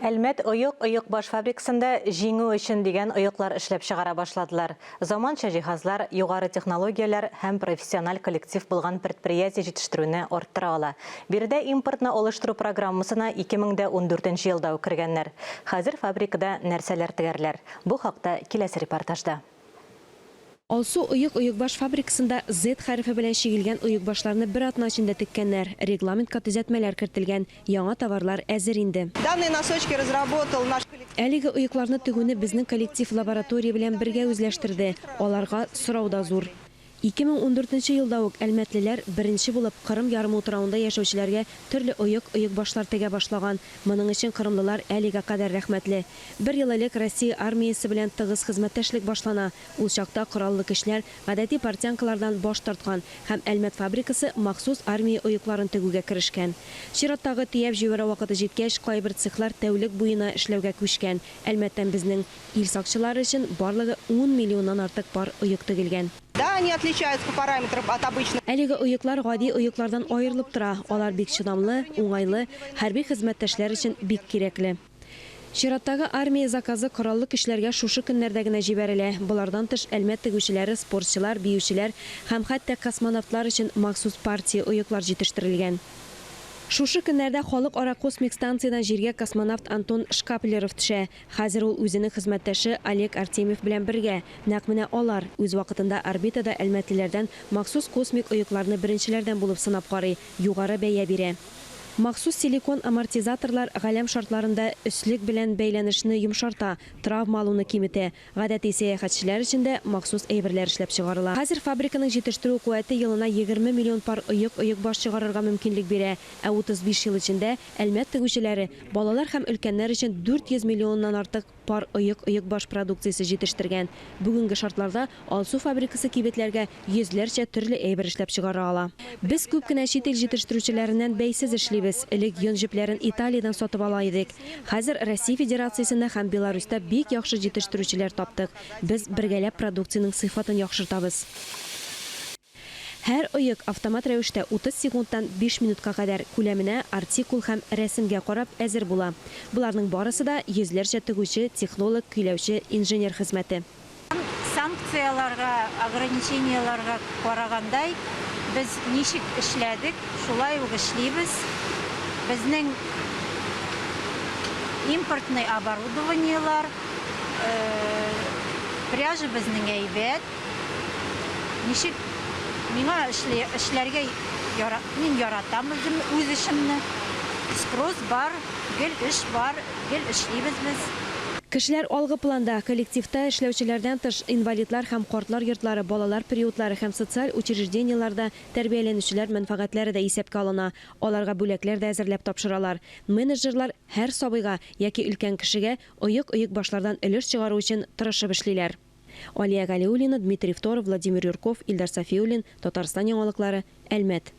Әлмәт оек-оекбаш фабрикасында Җиңү өчен дигән оеклар эшләп чыгара башладылар. Заманча җиһазлар, югары технологияләр һәм профессиональ коллектив булган предприятие җитештерүне арттыра ала. Биредә импортны алыштыру программасына 2014 нче елда ук кергәннәр. Хәзер фабрикада нәрсәләр тегәрләр? Бу хакта киләсе репортажда. Алсу оек-оекбаш фабрикасында Z хәрефе белән чигелгән оекбашларны бер атна эчендә теккәннәр. Регламентка төзәтмәләр кертелгән, яңа товарлар әзер инде. Данные носочки разработал наш коллектив. Әлеге оекларны тегүне безнең коллектив лаборатория белән бергә үзләштерде. Аларга сорау да зур. 2014 нче елда ук әлмәтлеләр беренче булып Кырым ярымутравында яшәүчеләргә төрле оек-оекбашлар тегә башлаган. Моның өчен кырымлылар әлегә кадәр рәхмәтле. Бер ел элек Россия армиясе белән тыгыз хезмәттәшлек башлана. Ул чакта Кораллы көчләр гадәти портянкалардан баш тарткан һәм Әлмәт фабрикасы махсус армия оекларын тегүгә керешкән. Чираттагы төяп җибәрү вакыты җиткәч, кайбер цехлар тәүлек буена эшләүгә күчкән. Әлмәттән безнең ил сакчылары өчен барлыгы ун миллионнан артык пар оек тегелгән. Да, они отличаются по параметрам от обычных. Әлеге оеклар гади оеклардан аерылып тора, алар бик чыдамлы, уңайлы, хәрби хезмәттәшләр өчен бик кирәкле. Чираттагы армия заказы Кораллы көчләргә шушы көннәрдә генә җибәрелә. Болардан тыш, Әлмәт тегүчеләре спортчылар, биючеләр һәм хәтта космонавтлар өчен махсус партия оеклар җитештерелгән. Шушы көннәрдә Халыкара космик станциядән Җиргә космонавт Антон Шкаплеров төшә. Хәзер ул үзенең хезмәттәше Олег Артемьев белән бергә. Нәкъ менә алар, үз вакытында орбитада әлмәтлеләрдән махсус космик оекларны беренчеләрдән булып сынап карый, югары бәя бирә. Махсус силикон амортизаторлар галәм шартларында өслек белән бәйләнешне йомшарта, травма алуны киметә. Гадәти сәяхәтчеләр өчен дә махсус әйберләр эшләп чыгарыла. Хәзер фабриканың җитештерү куәте елына 20 миллион пар оек-оекбаш чыгарырга мөмкинлек бирә, ә 35 ел эчендә Әлмәт тегүчеләре балалар һәм өлкәннәр өчен 400 миллионнан артык пар оек-оекбаш продукциясе җитештергән. Бүгенге шартларда Алсу фабрикасы кибетләргә йөзләрчә төрле әйбер эшләп чыгара ала. Без күп кенә чит ил җитештерүчеләреннән бәйсез эшлибез. Элек йон җепләрен Италиядән сатып ала идек. Хәзер Россия Федерациясендә һәм Беларусьта бик яхшы җитештерүчеләр таптык. Без бергәләп продукциянең сыйфатын яхшыртабыз. Һәр оек автомат рәвештә 30 секундтан биш минутка кадәр, күләменә, артикул һәм рәсемгә карап, әзер була. Боларның барысы да, йөзләрчә тегүче, технолог, көйләүче, инженер хезмәте. Санкцияләргә, ограничениеләргә карагандай, без ничек эшләдек, шулай ук эшлибез. Безнең импортный оборудованиеләр, пряжа безнең әйбәт. Ничек миңа эшли, эшләргә яра, мин яратам үзем, үз эшемне. Спрос бар, гел эш бар, гел эшлибез без. Кешеләр алгы планда, коллективта эшләүчеләрдән тыш, инвалидлар һәм картлар йортлары, балалар приютлары һәм социаль учреждениеләрдә тәрбияләнүчеләр мәнфәгатьләре дә исәпкә алына. Аларга бүләкләр дә әзерләп тапшыралар. Менеджерлар һәр сабыйга яки өлкән кешегә оек-оекбашлардан өлеш чыгару өчен тырышып эшлиләр. Алия Галиуллина, Дмитрий Второв, Владимир Юрков, Илдар Сафиуллин, Татарстан яңалыклары, Әлмәт.